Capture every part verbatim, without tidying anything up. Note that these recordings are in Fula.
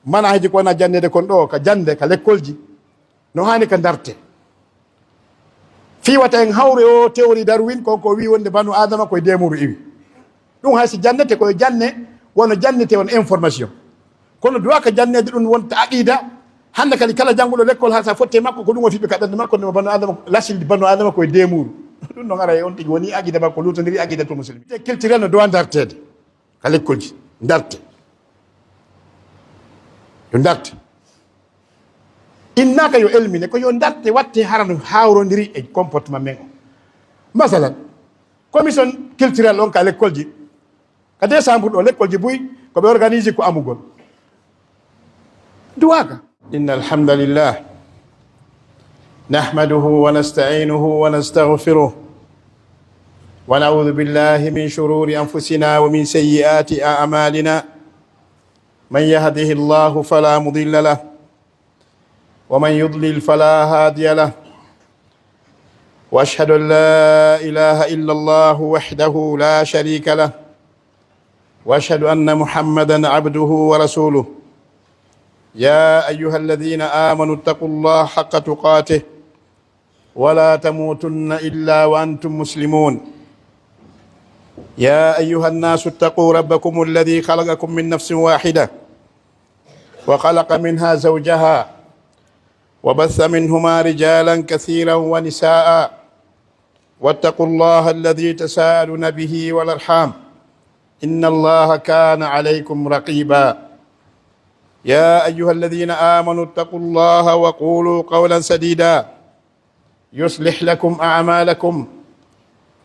Manahiji ko wona jannede kon ɗo, ka jannde, ka lekkolji, no haani ka ndarte. Fii wata en hawre o théorie Darwin, kon ko wii wonde banu Adama koye deemuuru iwi. Ɗum hay si jannete, koye janne, wano jannete on information. Kono duwaka jannede ɗum wonta aqida. Hannde kadi kala jannguɗo lekkol, haa sa fotte makko, ko ɗum o fiɓe ka ɓernde makko, ndema banu Adama, lasil banu Adama koye deemuuru. Ɗum no ara e on tigi woni aqida makko, lutondiri aqidatul muslimin. Te culturel no duwa ndartede. Ka lekkolji, ndarte. Yo ndarte. Innaka yo elmine, ko yo ndarte watte hara no hawrondiri e comportement men o. Masalan, commission culturel on ka lekkolji, ka décembre ɗo, lekkolji buy, ko ɓe organise ko amugol. Duwaka. إن الحمد لله نحمده ونستعينه ونستغفره، ونعوذ بالله من شرور أنفسنا ومن سيئات أعمالنا. من يهده الله فلا مضل له، ومن يضلل فلا هادي له. وأشهد أن لا إله إلا الله وحده لا شريك له، وأشهد أن محمدا عبده ورسوله. يا أيها الذين آمنوا اتقوا الله حق تقاته ولا تموتن إلا وأنتم مسلمون. يا أيها الناس اتقوا ربكم الذي خلقكم من نفس واحدة وخلق منها زوجها وبث منهما رجالا كثيرا ونساء، واتقوا الله الذي تساءلون به والأرحام، إن الله كان عليكم رقيبا. يا أيها الذين آمنوا اتقوا الله وقولوا قولا سديدا، يصلح لكم أعمالكم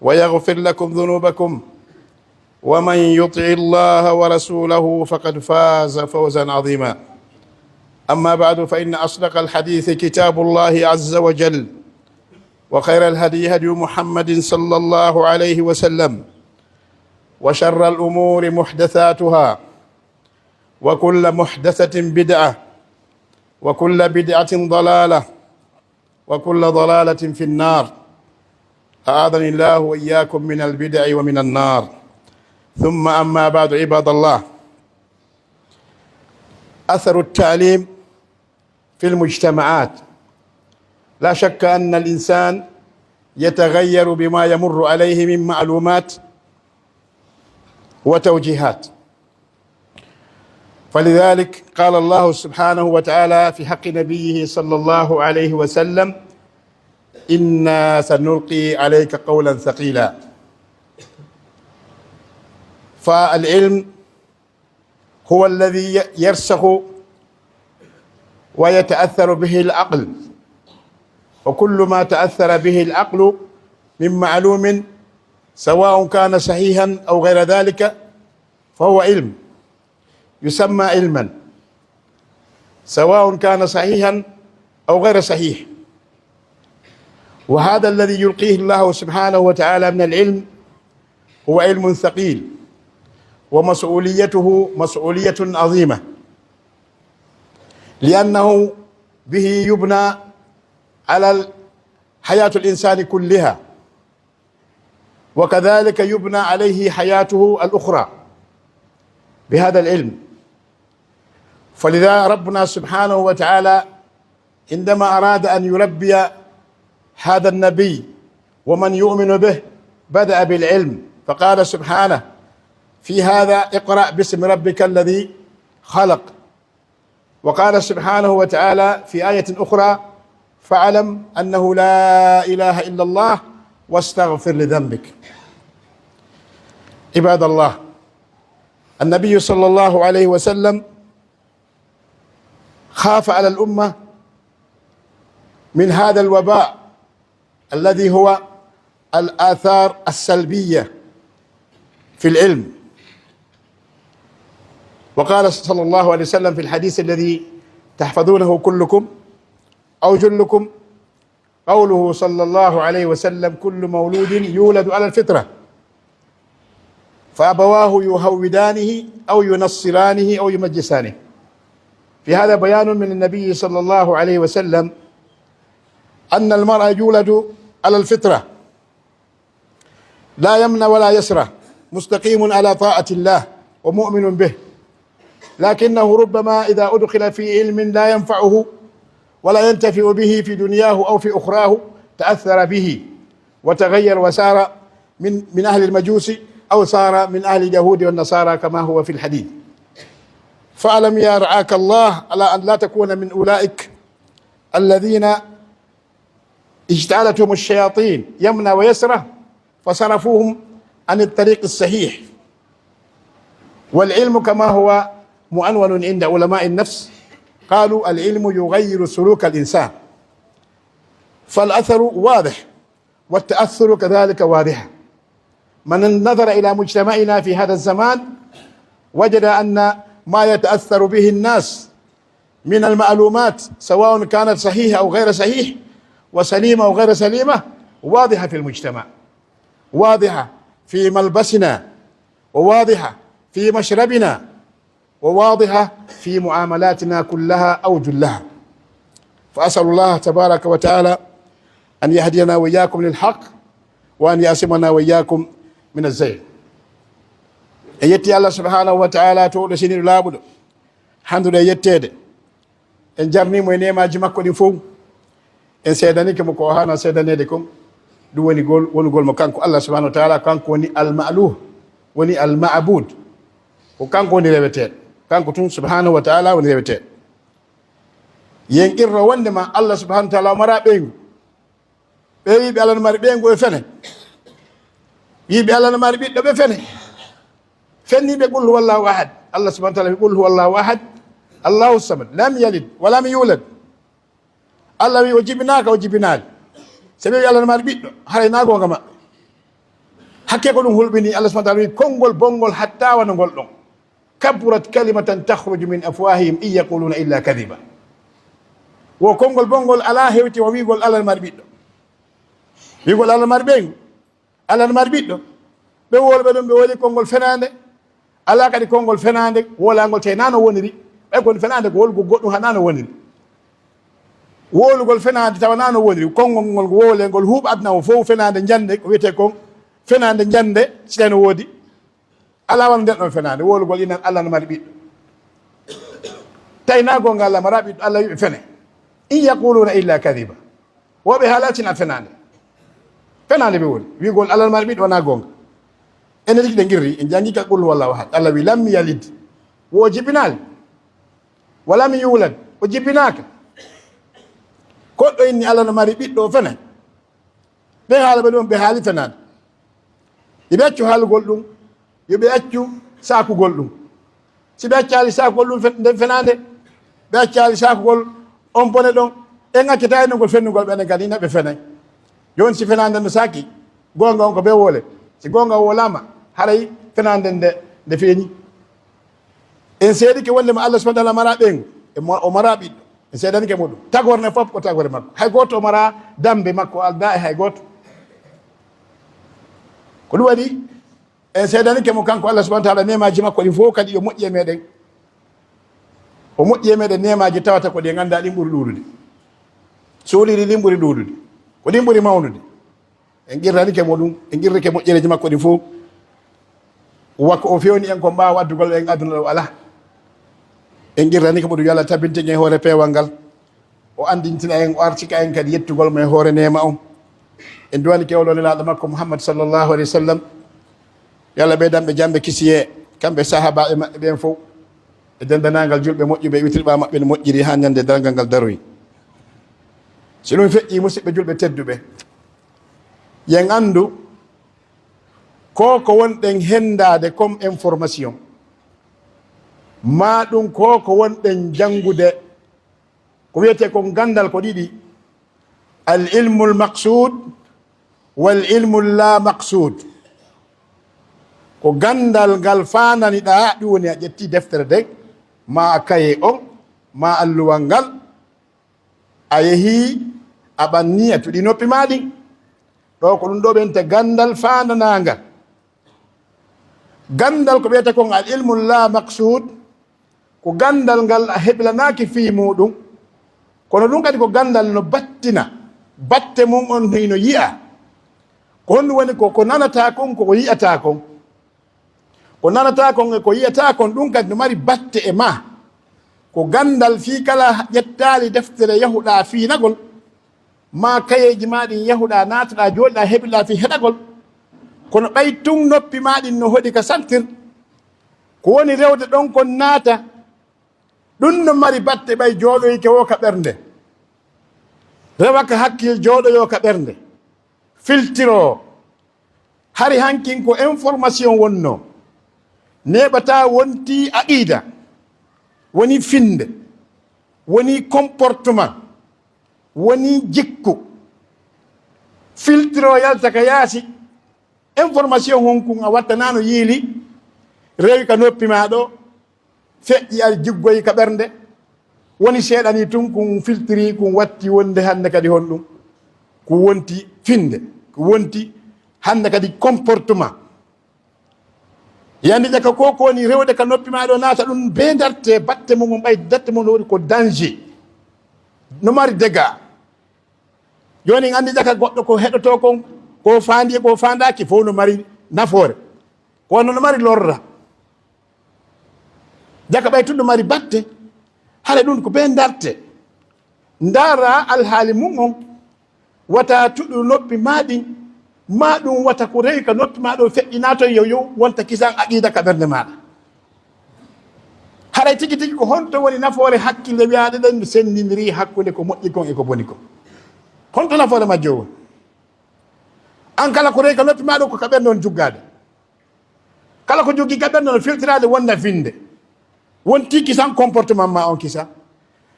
ويغفر لكم ذنوبكم، ومن يطع الله ورسوله فقد فاز فوزا عظيما. أما بعد، فإن أصدق الحديث كتاب الله عز وجل، وخير الهدي هدي محمد صلى الله عليه وسلم، وشر الأمور محدثاتها، وكل محدثة بدعة، وكل بدعة ضلالة، وكل ضلالة في النار. أعاذني الله وإياكم من البدع ومن النار. ثم أما بعد، عباد الله، أثر التعليم في المجتمعات. لا شك أن الإنسان يتغير بما يمر عليه من معلومات وتوجيهات. فلذلك قال الله سبحانه وتعالى في حق نبيه صلى الله عليه وسلم: إنا سنلقي عليك قولا ثقيلا. فالعلم هو الذي يرسخ ويتأثر به العقل، وكل ما تأثر به العقل من معلوم، سواء كان صحيحا أو غير ذلك، فهو علم، يسمى علما، سواء كان صحيحا أو غير صحيح. وهذا الذي يلقيه الله سبحانه وتعالى من العلم هو علم ثقيل، ومسؤوليته مسؤولية عظيمة، لأنه به يبنى على حياة الإنسان كلها، وكذلك يبنى عليه حياته الأخرى بهذا العلم. فلذا ربنا سبحانه وتعالى عندما أراد أن يربي هذا النبي ومن يؤمن به بدأ بالعلم، فقال سبحانه في هذا: اقرأ باسم ربك الذي خلق. وقال سبحانه وتعالى في آية أخرى: فاعلم أنه لا إله إلا الله واستغفر لذنبك. عباد الله، النبي صلى الله عليه وسلم خاف على الأمة من هذا الوباء الذي هو الآثار السلبية في العلم. وقال صلى الله عليه وسلم في الحديث الذي تحفظونه كلكم أو جلكم، قوله صلى الله عليه وسلم: كل مولود يولد على الفطرة، فأبواه يهودانه أو ينصرانه أو يمجسانه. في هذا بيان من النبي صلى الله عليه وسلم أن المرء يولد على الفطرة، لا يمنى ولا يسرى، مستقيم على طاعة الله ومؤمن به، لكنه ربما إذا أدخل في علم لا ينفعه ولا ينتفع به في دنياه أو في أخراه تأثر به وتغير وصار من، من أهل المجوس أو صار من أهل اليهود والنصارى كما هو في الحديث. فاعلم يا رعاك الله على أن لا تكون من أولئك الذين اجتالتهم الشياطين يمنى ويسرى فصرفوهم عن الطريق الصحيح. والعلم كما هو معنون عند علماء النفس، قالوا: العلم يغير سلوك الإنسان، فالأثر واضح والتأثر كذلك واضح. من نظر إلى مجتمعنا في هذا الزمان وجد أن ما يتأثر به الناس من المعلومات، سواء كانت صحيحة أو غير صحيحة، وسليمة أو غير سليمة، واضحة في المجتمع، واضحة في ملبسنا، وواضحة في مشربنا، وواضحة في معاملاتنا كلها أو جلها. فأسأل الله تبارك وتعالى أن يهدينا وإياكم للحق، وأن يعصمنا وإياكم من الزيغ. En yetti Allah subhanahu wa ta'ala, towɗo seniiɗo laaɓuɗo, handuɗo e yetteede. En jarnimo e neemaaji makko ɗin fow. En seedanike mo ko o haana seedaneede kon. Ɗum woni gol, wonugol mo kanko Allah subhanahu wa ta'ala, kanko woni al-ma'luh, woni al-ma'bud. Ko kanko woni reweteeɗo. Kanko tun subhanahu wa ta'ala woni reweteeɗo. Yen qirro wonde ma Allah subhanahu wa ta'ala o mara ɓeyngu. Ɓe wiiɓe Allah no mari ɓeyngu e fene. Wiiɓe Allah no mari ɓiɗɗo ɓe fene. Fenniiɓe qul huwallahu ahad. Allah subhanahu wa ta'ala wi qul huwallahu ahad. Allahu samad. Lam yalid wa lam yulad. Allah wi o jibinaaka, o jibinaali. So ɓe wi Allah no mari ɓiɗɗo, haray na goonga maɓɓe. Hakke ko ɗum hulɓini, Allah subhanahu wa ta'ala wi konngol bonngol hatta wano ngol ɗon. Kaburat kalimatan takhruju min afwahihim in yaquluna illa kadhiba. Wo konngol bonngol alaa hewti wa wiigol Allah no mari ɓiɗɗo. Wiigol Allah no mari ɓeyngu. Allah no mari ɓiɗɗo. Ɓe wowluɓe ɗum, ɓe wowli konngol fenaande. Alaa kadi konngol fenaande, wowlangol tawi na no woniri. Ɓay ko fenaande ko wowlugol goɗɗum haa na no woniri. Wowlugol fenaande tawa na no woniri. Konngol ngol wowlengol huuɓa aduna o fow fenaande njannde, ko wiyetee kon fenaande njannde, si tawi no woodi. Alaa wano nden ɗon fenaande, wowlugol inan Allah no mari ɓiɗɗo. Tawi na goonga Allah mara ɓiɗɗo, Allah wiɓe fene. In yaquluna illa kadhiba. Wo ɓe haalaa sina fenaande. Fenaande ɓe woni. Wiigol Allah no mari ɓiɗɗo wonaa goonga. Enen riki ɗe ngirri, en janngi ka qul huwallahu ahad. Allah wi lam yalid. Wo o jibinaali. Wa lam yulad. O jibinaaka. Koɗɗo inni Allah no mari ɓiɗɗo o fene. Ɓe haala ɓe ɗum, ɓe haali fenaande. Yo ɓe accu haalugol ɗum, yo ɓe accu saakugol ɗum. Si ɓe accaali saakugol ɗum fen-, nden fenaande, ɓe accaali saakugol on bone ɗon, en accata e nongol fennugol ɓe, enen kadi ina ɓe fenay. Jooni si fenaande no saaki, goonga on ko bee woole. Si goonga woolaama, haray fenaande nde, nde feeñi. En seedike wonde ma Allah subhanahu wa ta'ala mara ɓeyngu, e mo-, o mara ɓiɗɗo. En seedanike mo ɗum. Tagore ne fof ko tagore makko. Hay gooto o mara dambe makko alda e hay gooto. Ko ɗum waɗi en seedanike mo kanko Allah subhanahu wa ta'ala neemaaji makko ɗin fof kadi yo moƴƴi e meɗen. O moƴƴi e meɗen neemaaji tawata ko ɗi en annda ɗin ɓuri ɗuuɗude. Suuliiɗi ɗin ɓuri ɗuuɗude. Ko ɗin ɓuri mawnude. En qirranike mo ɗum, en qirrike moƴƴereeji makko ɗin fof. Wa ko o fewni en ko mbaawa addugol en aduna ɗo alaa. En qirranike mo ɗum, yo Allah tabintin en hoore peewal ngal. O anndintina en, o artika en kadi yettugol mo e hoore neema on. En duwanike o ɗo nelaaɗo makko Muhammad sallallahu alayhi wa sallam. Yo Allah ɓeydan ɓe jamɓe kisiyee, kamɓe sahaabaaɓe maɓɓe ɓen fof. E denndanangal julɓe moƴƴuɓe, witirɓa maɓɓe no moƴƴiri haa ñande darngal ngal daroyi. Si ɗum feƴƴi, musidɓe julɓe tedduɓe, yen anndu ko ko wonɗen henndaade comme information, maa ɗum ko ko wonɗen janngude, ko wiyetee kon ganndal ko ɗiɗi, al ilmul maqsuud wal ilmul laa maqsuud. Ko ganndal ngal faandaniɗaa, ɗum woni a ƴetti deftere nden, maa a kaye on, maa alluwal ngal, a yehii, a ɓannii, a tuɗii noppi maa ɗin. Ɗo ko ɗum ɗo ɓente ganndal faandanaangal. Ganndal ko wiyetee kon al ilmu laa maqsuud, ko ganndal ngal a heblanaaki fii muuɗum, kono ɗum kadi ko ganndal no battina, batte mum on hino yi'a. Ko honɗum woni ko, ko nanataa kon, ko, ko yi'ataa kon? Ko nanataa kon e ko yi'ataa kon, ɗum kadi no mari batte e maa. Ko ganndal fii kala ƴettaali deftere yahuɗaa fiinagol, maa kayeeji maa ɗin yahuɗaa, naatuɗaa, jooɗiɗaa, heɓiɗaa fii heɗagol. Kono ɓay tun noppi maa ɗin no hoɗi ka santir, ko woni rewde ɗon kon naata, ɗum no mari batte ɓay jooɗoyike woo ka ɓernde. Rewa ka hakkil, jooɗoyoo ka ɓernde. Filtiroo. Hari hankin ko information wonnoo. Neeɓataa wontii aqiida. Wonii finnde. Wonii comportement. Wonii jikku. Filtiroo yalta ka yaasi. Information hon kun a wattanaano yiili. Rewi ka noppi maa ɗoo. Feƴƴi ari jiggoyi ka ɓernde. Woni seeɗa ni tun kun filtiri, kun watti wonde hannde kadi honɗum? Ko wonti finnde. Ko wonti hannde kadi comportement. Yandi ƴaka ko ko woni rewde ka noppi maa ɗoo naata ɗum bee darte, batte mum on ɓay darte mum no woni ko danger. No mari dégâts. Jooni en anndi ƴaka goɗɗo ko heɗotoo kon, ko faandi e ko faandaaki fof no mari nafoore. Kono no mari lorra. Ƴaka ɓay tun no mari batte. Hara ɗum ko bee darte. Ndaara alhaali mum on. Wata tuɗu noppi maa ɗin. Maa ɗum wata ko rewi ka noppi maa ɗoo feƴƴinaa toon yo, yo wonta kisan aqiida ka ɓernde maaɗa. Haray tigi tigi ko honto woni nafoore hakkille wiyaaɗe ɗen no senndindirii hakkunde ko moƴƴi kon e ko boni kon? Honto nafoore majjoo woni? An kala ko rewi ka noppi maa ɗoo ko ka ɓernde on juggaade. Kala ko joggi ka ɓernde on filtiraade wonda finnde. Wontii kisan comportement maa on kisan.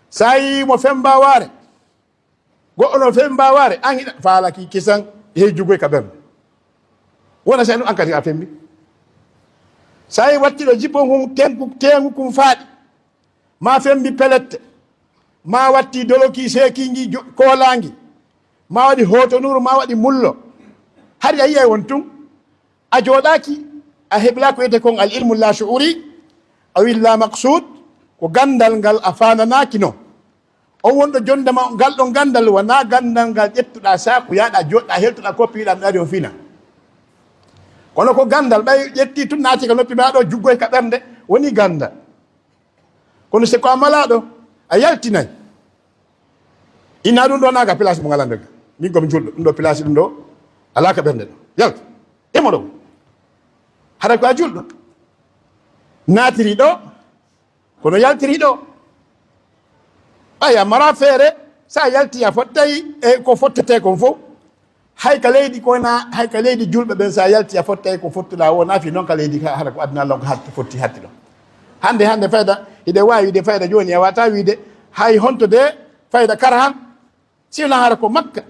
Sa yii mo femmba waare. Goɗɗo no femmba waare, an hiɗa faalaki kisan, hey juggoy ka ɓernde. Wona si ɗum an kadi a femmbi. Sa yii wattiiɗo jipon hun tenku, teengu kun faaɗi, maa femmbi pelette, maa watti doloki seekingi jo-, koolaangi, maa waɗi hootonuru, maa waɗi mullo. Hari a yi'ay won tun, a jooɗaaki, a heblaa ko wiyetee kon al ilmu la shu'uri, aw illa maqsud, ko ganndal ngal a faandanaaki non. On wonɗo jonnde ma, ngal ɗon ganndal wonaa ganndal ngal ƴettuɗaa saaku, yahɗaa jooɗɗaa, heltoɗaa koppi, wiɗaa mi ari on fina. Kono ko ganndal, ɓay ƴettii tun naati ka noppi maa ɗoo, juggoy ka ɓernde, woni ganndal. Kono si ko a malaaɗo, a yaltinay. Inna ɗum ɗoo naaka place mo ngalaa nder. Min ko mi julɗo, ɗum ɗoo place ɗum ɗoo, alaa ka ɓernde ɗoo. Yaltu. Emo ɗoo. Hara ko a julɗo. Naatiri ɗoo, kono yaltiri ɗoo. Ɓay a maraa feere, sa yalti a fottay e ko fottetee kon fow. Hay ka leydi ko na, hay ka leydi julɓe ɓen sa yalti a fottay ko fottuɗaa woo, na fii non ka leydi ka, hara ko aduna Allah ko hatti, fotti hatti ɗon. Hannde, hannde fayda, hiɗe waawi wiide fayda jooni, a waawataa wiide hay honto de fayda kara han. Si wonaa hara ko Makka,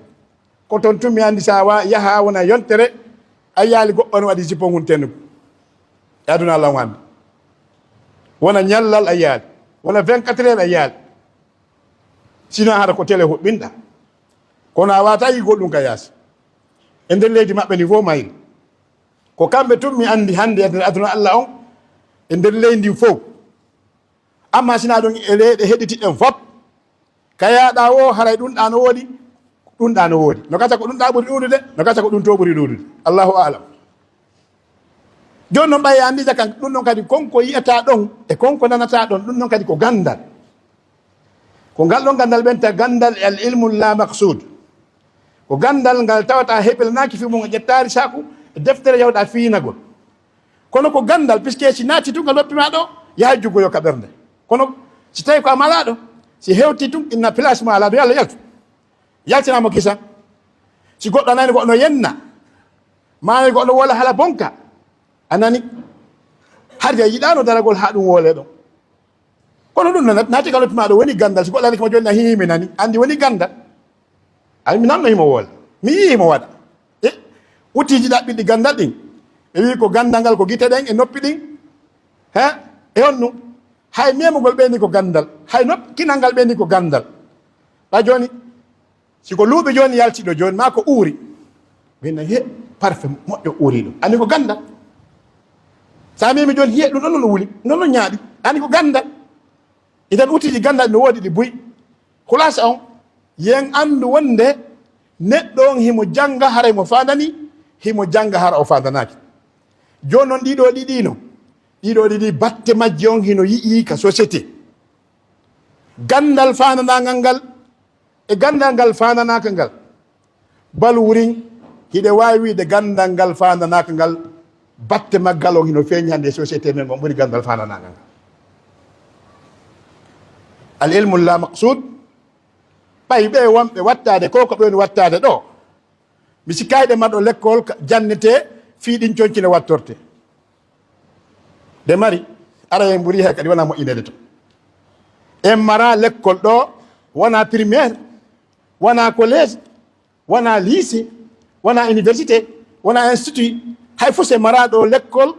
ko ton tun mi anndi sa wa-, yaha wona yontere, a yaali goɗɗo no waɗi jipon hun tennugu. E aduna Allah on anndi. Wona ñallal a yaali, wona vingt-quatre heures a yaali. Si wonaa hara ko tele huɓɓinɗaa. Kono a waawataa yi'ugol ɗum ka yaasi. E nder leydi maɓɓe ndi fof mayri. Ko kamɓe tun mi anndi hannde e nder aduna Allah on, e nder leydi ndin fof. Amma si wonaa ɗum e leyɗe heɗitiɗɗen fof, ka yahɗaa woo, haray ɗum ɗaa no woodi, ɗum ɗaa no woodi. No gasa ko ɗum ɗaa ɓuri ɗuuɗude, no gasa ko ɗum too ɓuri ɗuuɗude. Allahu a'lam. Jooni non ɓay a anndi jaka, ɗum ɗon kadi kon ko yi'ataa ɗon, e kon ko nanataa ɗon, ɗum ɗon kadi ko ganndal. Ko ngal ɗon ganndal ɓenta ganndal e al ilmu la maqsud. Ko ganndal ngal tawata heblanaaki fii mum, a ƴettaali saaku e deftere yahuɗaa fiinagol. Kono ko ganndal, puisque si naati tun ka noppi maa ɗoo, yahay juggoyoo ka ɓernde. Kono si tawii ko a malaaɗo, si hewtii tun, inna place mo alaa ɗo, yalla yaltu. Yaltinaa mo kisan. Si goɗɗo a nani goɗɗo no yenna, maa nani goɗɗo no woola haala bonka, a nani. Hari a yiɗaano daragol haa ɗum woolee ɗon. Kono ɗum no naati ka noppi maa ɗoo woni ganndal. Si goɗɗo nani ko mo jooni na hii mi nani, anndi woni ganndal. Ay, mi nanno himo woola. Mi yii himo waɗa. E, utiiji ɗaɓɓiɗi ganndal ɗin. Ɓe wii ko ganndal ngal ko gite ɗen e noppi ɗin. He? E honɗum? Hay memugol ɓeyni ko ganndal. Hay noppi kinal ngal ɓeyni ko ganndal. Ɓay jooni, si ko luuɓi jooni yalti ɗoo jooni, maa ko uuri. Ɓe na he parfum moƴƴo uuri ɗum. Anndi ko ganndal. Sa memi jooni, hiye ɗum ɗon no wuli, ɗum ɗon no ñaaɗi. Anndi ko ganndal. Idan utiiji ganndal no woodi ɗi buy. Khulasa on, yen anndu wonde neɗɗo on himo jannga hara himo faandani, himo jannga hara o faandanaaki. Jooni non ɗiɗo ɗiɗi no, Ɗiɗo ɗiɗi batte majji on hino yi'ii ka société. Ganndal faananaangal ngal e ganndal ngal faananaaka ngal. Bal wurin, hiɗe waawi wi'ude ganndal ngal faananaaka ngal, batte maggal on hino feeñi hannde e société men on ɓuri ganndal faananaangal ngal. Al ilmu la maqsud, ɓay ɓe wonɓe wattaade ko, ko ɓe woni wattaade ɗo. Mi sikkaay ɗe marɗo lekkol ka-, jannetee fii ɗin conci no wattortee. Ɗe mari, ara en ɓuri hay kadi wona moƴƴineede to. En mara lekkol ɗo, wona primaire, wona collège, wona lycée, wona université, wona institut. Hay fof se mara ɗo lekkol,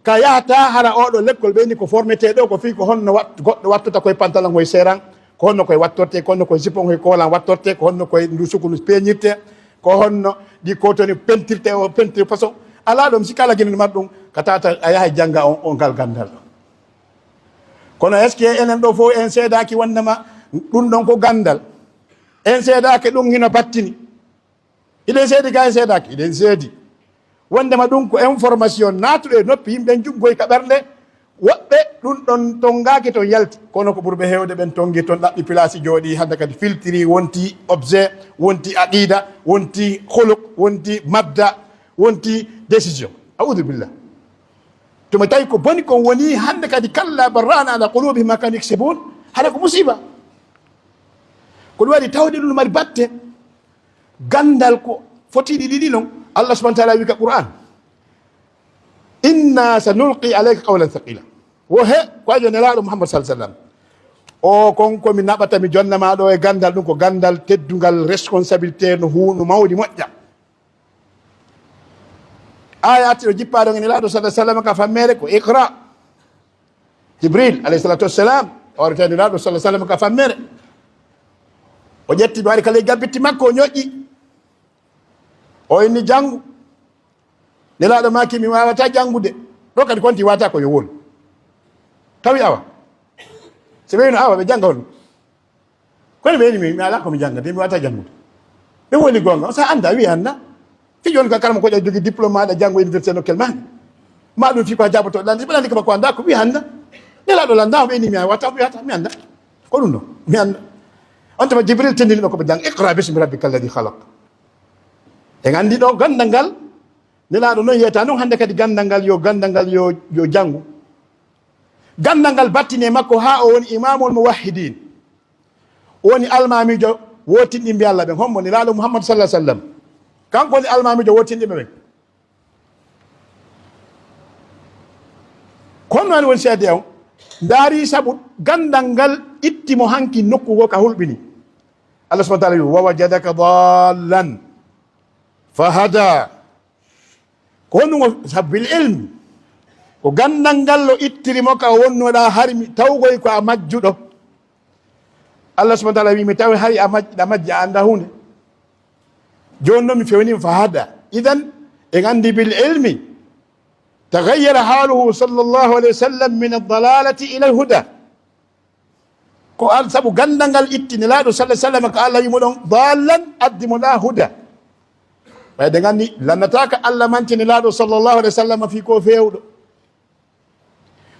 ka yahata hara oɗo lekkol ɓeyni ko formetee ɗo, ko fii ko honno wat-, goɗɗo wattata koye pantalon hoye seran, ko honno koye wattortee, ko honno koye jupon hoye koolan wattortee, ko honno koye ndu suku ndu peeñirtee, ko honno ɗi kotoni pentirtee o peinture façon. Alaa ɗum, si kala gine mar ɗum, ka tata a yahay jannga on, on ngal ganndal. Kono est-ce que enen ɗo fof en seedaaki wondema ɗum ɗon ko ganndal? En seedaaki ɗum hino battini. Hiɗen seedi ka en seedaaki? Hiɗen seedi. Wondema ɗum ko information naatuɗo e noppi yimɓe, juggoy ka ɓernde. Woɓɓe ɗum ɗon tonngaaki ton yalti, kono ko ɓurɓe heewde ɓen tonngi ton, ɗaɓɓi place, jooɗi, hannde kadi filtri, wonti objet, wonti aqida, wonti khuluq, wonti mabda, wonti décision. A'udhu billah. Tuma tawi ko boni kon woni hannde kadi, kalla bal rana ala qulubihim ma kanu yaksibun. Hara ko musiba. Ko ɗum waɗi tawde ɗum no mari batte. Ganndal ko fotiiɗi ɗiɗi non. Allah subhanahu wa ta'ala wi ka Qur'an, "Inna sanulqi alayka qawlan thaqila." Wo he, ko ajo Nelaaɗo Muhammad sallallahu alaihi wasallam. O kon ko mi naɓata, mi jonna ma ɗo e ganndal, ɗum ko ganndal teddungal, responsabilité no huunu mawɗi moƴƴa. Aya arti ɗo jippaa ɗon e Nelaaɗo sallallahu alaihi wasallam ka fammeere ko iqra. Jibril alayhi salatu wassalam, o ari tawi Nelaaɗo sallallahu alaihi wasallam ka fammeere. O ƴetti, o ari ka ley gabbitti makko, o ñoƴƴi. O inni, "Janngu." Nelaaɗo maaki, "Mi waawataa janngude." Ɗo kadi konti waata ko yo wolu. Tawi awa. Si ɓe wino awa, ɓe jannga hol? Kono ɓe wini, "Mi, mi alaa ko mi jannga, de mi waawataa janngude." Ɓe woni goonga. O sa annda, wi annda. Fi jooni ka karama ko jogi diplôme maaɗa janngo université nokkel maaɗa. Ma ɗum fi ko a jaboto, landi, ɓe landi ko ko annda, ko wi annda. Nelaaɗo lannda, o ɓe ni mi a wata, mi wata, mi annda. Ko ɗum ɗo, mi annda. On tuma Jibril tindini ɓe ko ɓe jannga, "Iqra bismi rabbika alladhi khalaq." En anndi ɗo ganndal ngal, Nelaaɗo non yeyta non hannde kadi ganndal ngal yo, ganndal ngal yo, yo janngu. Ganndal ngal battine makko haa o woni imamul muwahhidin. O woni almaamiijo wootinɗinɓe Allah ɓen. Hombo? Nelaaɗo Muhammad sallallahu alaihi wasallam. Kanko woni almaamiijo wootinɗinɓe ɓen. Kono noon woni seede on. Ndaari sabu ganndal ngal itti mo hanki nokku goo ka hulɓini. Allah subhanahu wa ta'ala wi, "Wa wajadaka dallan fahada." Ko honɗum? O sabu bil ilmi. Ko ganndal ngal o ittiri mo ka o wonnoɗaa harmi, tawgoy ko a majjuɗo. Allah subhanahu wa ta'ala wi, "Mi tawi hari a maj-, a majji, a annda huunde." Jooni noon mi fewnii mo fahada. Idan, en anndi bil ilmi, taghayyara haluhu sallallahu alaihi wasallam min ad-dalalati ila al-huda. Ko an sabu ganndal ngal itti Nelaaɗo sallallahu alaihi wasallam ka Allah wi mo ɗon, "Dallan," addi mo ɗa, "huda." Ɓayde nganndi, lannataaka Allah manti Nelaaɗo sallallahu alaihi wasallam fii ko feewɗo.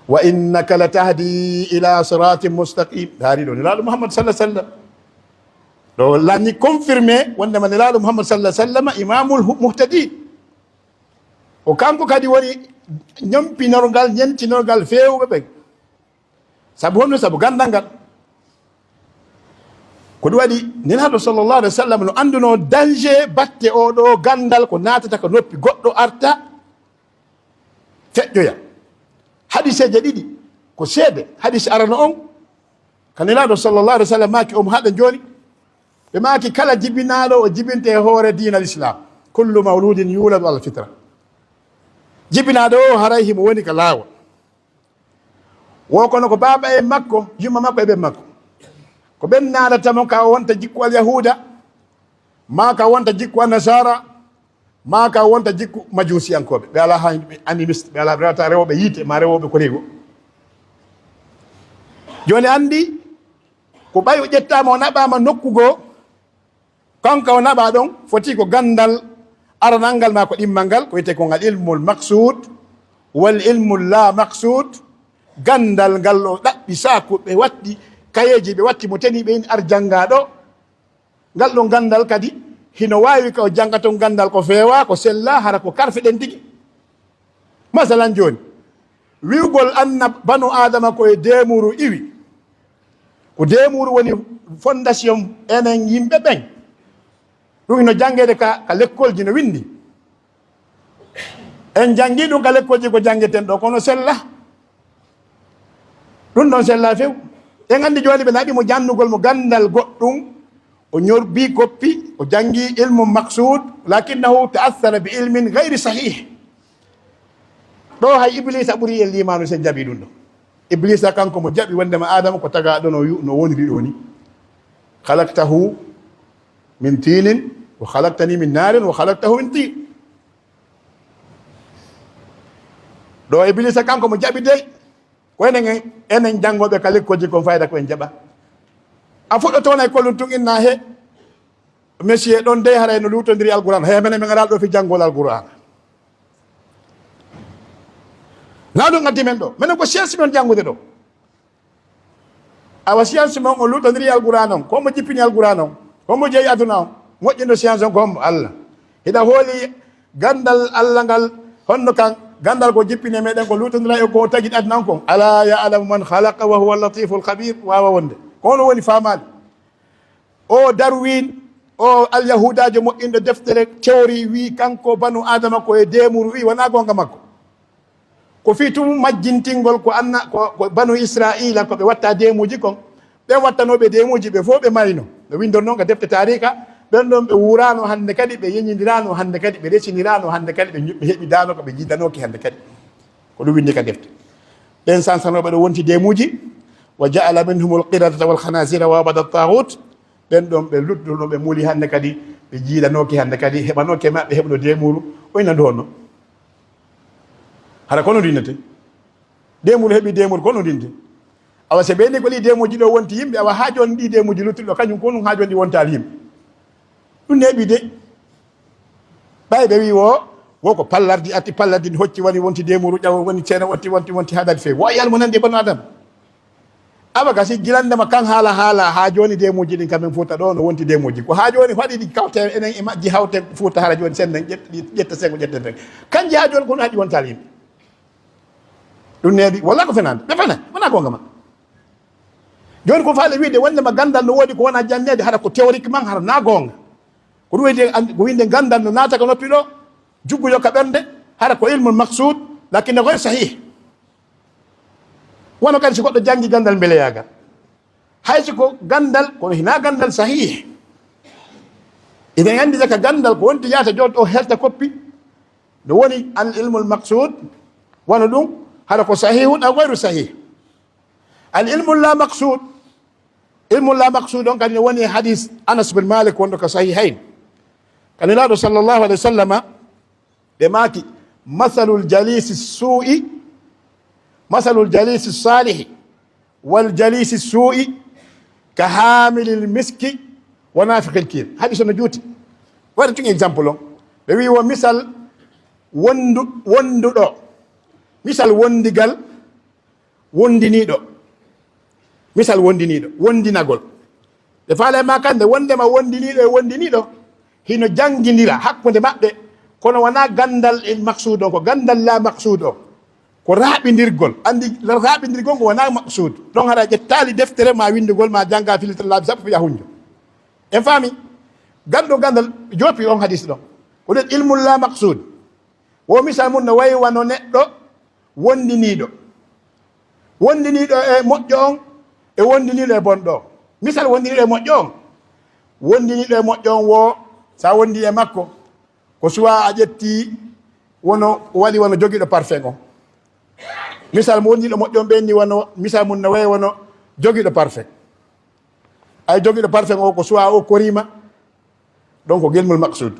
"Wa innaka latahdi ila siratin mustaqim." Ndaari ɗo Nelaaɗo Muhammad sallallahu alaihi wasallam. Ɗo lanni confirmé wondema Nelaaɗo Muhammad sallallahu alaihi wasallam imamul hu-, muhtadin. O kanko kadi woni ñompinorgal, ñentinorgal feewɓe ɓen. Sabu honno? Sabu ganndal ngal. Ko ɗum waɗi Nelaaɗo sallallahu alaihi wasallam no anndunoo danger batte oo ɗoo ganndal, ko naatata ko noppi goɗɗo arta feƴƴoya. Hadiseeje ɗiɗi ko seede. Hadis arano on, ka Nelaaɗo sallallahu alaihi wasallam maaki, omo haɗa jooni, ɓe maaki, kala jibinaaɗo o jibinte e hoore diina Islam. "Kullu mawludin yuladu ala fitra." Jibinaaɗo o haray himo woni ka laawol. Wo kono ko baaba en makko, yumma makko e ɓen makko. Ko ɓen naadata mo ka o wonta jikku al-Yahuuda, maa ka wonta jikku an-Nasaara, maa ka wonta jikku majuusiyankooɓe. Ɓe alaa haa ɓe animiste, ɓe alaa, ɓe rewata rewooɓe yiite, maa rewooɓe ko rewi o. Jooni anndi, ko ɓay o ƴettaama, o naɓaama nokku goo, kanko o naɓaa ɗon, foti ko ganndal aranal ngal maa ko ɗimmal ngal, ko wiyetee kon al ilmul maqsuud, Wal ilmu la maqsud, ganndal ngal o ɗaɓɓi saaku, ɓe watti kayeeji, ɓe watti mo teni ɓe in ar janngaa ɗo. Ngal ɗon ganndal kadi hino waawi ko jannga ton ganndal ko feewaa, ko sellaa, hara ko karfe ɗen tigi. Masalan jooni, wi'ugol annab-, banu Aadama ko e deemuru iwi. Ko deemuru woni fondation enen yimɓe ɓen. Ɗum hino janngeede ka, ka lekkolji no winndi. En janngii ɗum ka lekkolji ko janngeten ɗo, kono sella. Ɗum ɗon sella few. En anndi jooni ɓe naɓi mo jannugol mo ganndal goɗɗum. O ñorbii koppi, o janngii ilmu maqsuud, lakinnahu ta'aththara bi ilmin ghayri sahih. Ɗo hay Ibliisa ɓuri en liimaanu sen jaɓi ɗum ɗo. Ibliisa kanko mo jaɓi wonndema Aadama ko tagaa ɗo no yu-, no woniri ɗo ni. Khalaqtahu min tinin wa khalaqtani min narin wa khalaqtahu min tin. Ɗo Ibliisa kanko mo jaɓi dey. Ko enen, enen janngooɓe ka lekkolji kon fayda ko en jaɓa. A fuɗɗotoonay kollum tun inna he. Monsieur ɗon dey haray no luutondiri Alquraan. He menen men araa ɗo fi janngol Alquraan. Na ɗum addi men ɗo. Menen ko science men janngude ɗo. Awa science mon on luutondiri Alquraan on. Ko mo jippini Alquraan on? Ko mo jeyi aduna on? Moƴƴindo science on ko hombo? Allah. Hiɗa hooli ganndal Allah ngal, honno kan ganndal ko jippini e meɗen ko luutondira e ko tagi aduna on kon? Alaa ya'lamu man khalaqa wa huwa latiful khabir. Waawa wonde. Ko hono woni faamaali? O Darwin, o Alyahudaajo moƴƴinɗo deftere théorie wi kanko banu Aadama ko e deemuru wi, wonaa goonga makko. Ko fii tun majjintingol ko anna-, ko, ko banu Israa'iila ko ɓe watta deemuuji kon. Ɓen wattanooɓe deemuuji ɓe fow ɓe mayno. No winndor non ka defte taariika, ɓen ɗon ɓe wuuraano hannde kadi, ɓe yeñindiraano hannde kadi, ɓe resiniraano hannde kadi, ɓe ñu-, ɓe heɓidaano ko ɓe jiidanooki hannde kadi. Ko ɗum winndi ka defte. Ɓen sansanooɓe ɗo wonti deemuuji, wa ja'ala minhumul qiradata wal khanazira wa abada taghut. Ɓen ɗon ɓe luttuno, ɓe muli hannde kadi, ɓe jiidanooki hannde kadi, heɓanooki e maɓɓe heɓuno deemuuru, o ina ndu honno? Hara kono ndinnete. Deemuuru heɓi deemuuru, kono ndinte. Awa, so ɓe ni ko ɗi deemuuji ɗo wonti yimɓe, awa, haa jooni ɗi deemuuji luttuɗo, kañum ko ɗum haa jooni ɗi wontaali yimɓe. Ɗum neeɓi de. Ɓay ɓe wi wo, wo ko pallardi arti, pallardi ndi hocci woni wonti deemuuru ƴawo, woni ceeno, wonti, wonti, wonti haa daadi feewi. Wo e yalmo nandi e banu Adam. Awa gasi gilande ma kan haala, haala, haa jooni deemuuji ɗin kamen Fuuta ɗo no wonti deemuuji. Ko haa jooni faɗi ɗi kawte enen e majji hawte Fuuta hara jooni sen nen ƴetta, ƴetta sengo ƴetten fen. Kanji haa jooni kono haɗi wontaali yimɓe. Ɗum neeɓi, walla ko fenaande? Ɓe fena, wonaa goonga ma. Jooni ko faale wiide wonde ma ganndal no woodi ko wonaa janngeede, hara ko théoriquement, hara naa goonga. Ko ɗum wiyde an-, ko winde ganndal no naata ko noppi ɗo, jugguyo ka ɓernde, hara ko ilmul maqsuud, lakinnahu ghayr sahih. Wano kadi si goɗɗo janngi ganndal mbeleyaagal. Hay si ko ganndal, kono hinaa ganndal sahih. Idan anndi ka ganndal ko wonti yaata jooni o helta koppi. No woni al ilmul maqsuud, wano ɗum, hara ko sahihun aw ghayru sahih. Al ilmu la maqsuud. Ilmu la maqsuud on kadi no woni e hadis Anas bin Malik wonɗo ka Sahihayn. Ka Nelaaɗo sallallahu alayhi wa sallama, ɓe maaki, "Masalul jalisi suu'i, masalul jalisi saalihi, wal jalisi suu'i, ka haamilil miski, wa naafiqil kiir." Hadis on no juuti. Waɗa tun exemple on. Ɓe wi wo misal wondu-, wonduɗo. Misal wondigal wondiniiɗo. Misal wondiniiɗo, wondinagol. Ɓe faala e ma kande, wondema wondiniiɗo e wondiniiɗo, hino janngindira hakkunde maɓɓe, kono wonaa ganndal il maqsuud on, ko ganndal la maqsuud on. Ko raaɓindirgol. Anndi raaɓindirgol ko wonaa maqsuud. Ɗon hara ƴettaali deftere ma winndugol ma jannga filital laabi sappo fiya hunjo. En faami? Ganndo ganndal joopi on hadis ɗon. Ko ɗen ilmul la maqsuud. Wo misal mun no wayi wano neɗɗo wondiniiɗo. Wondiniiɗo e moƴƴo on e wondiniiɗo e bonɗo on. Misal wondiniiɗo e moƴƴo on. Wondiniiɗo e moƴƴo on wo, sa wondi e makko, ko suwa a ƴetti wono, waɗi wano jogiiɗo parfum on. Misal mo wondiniiɗo moƴƴo on ɓenni wano, misal mun no wayi wano jogiiɗo parfum. Ay jogiiɗo parfum o ko suwa o koriima, donc ko ilmul maqsuud.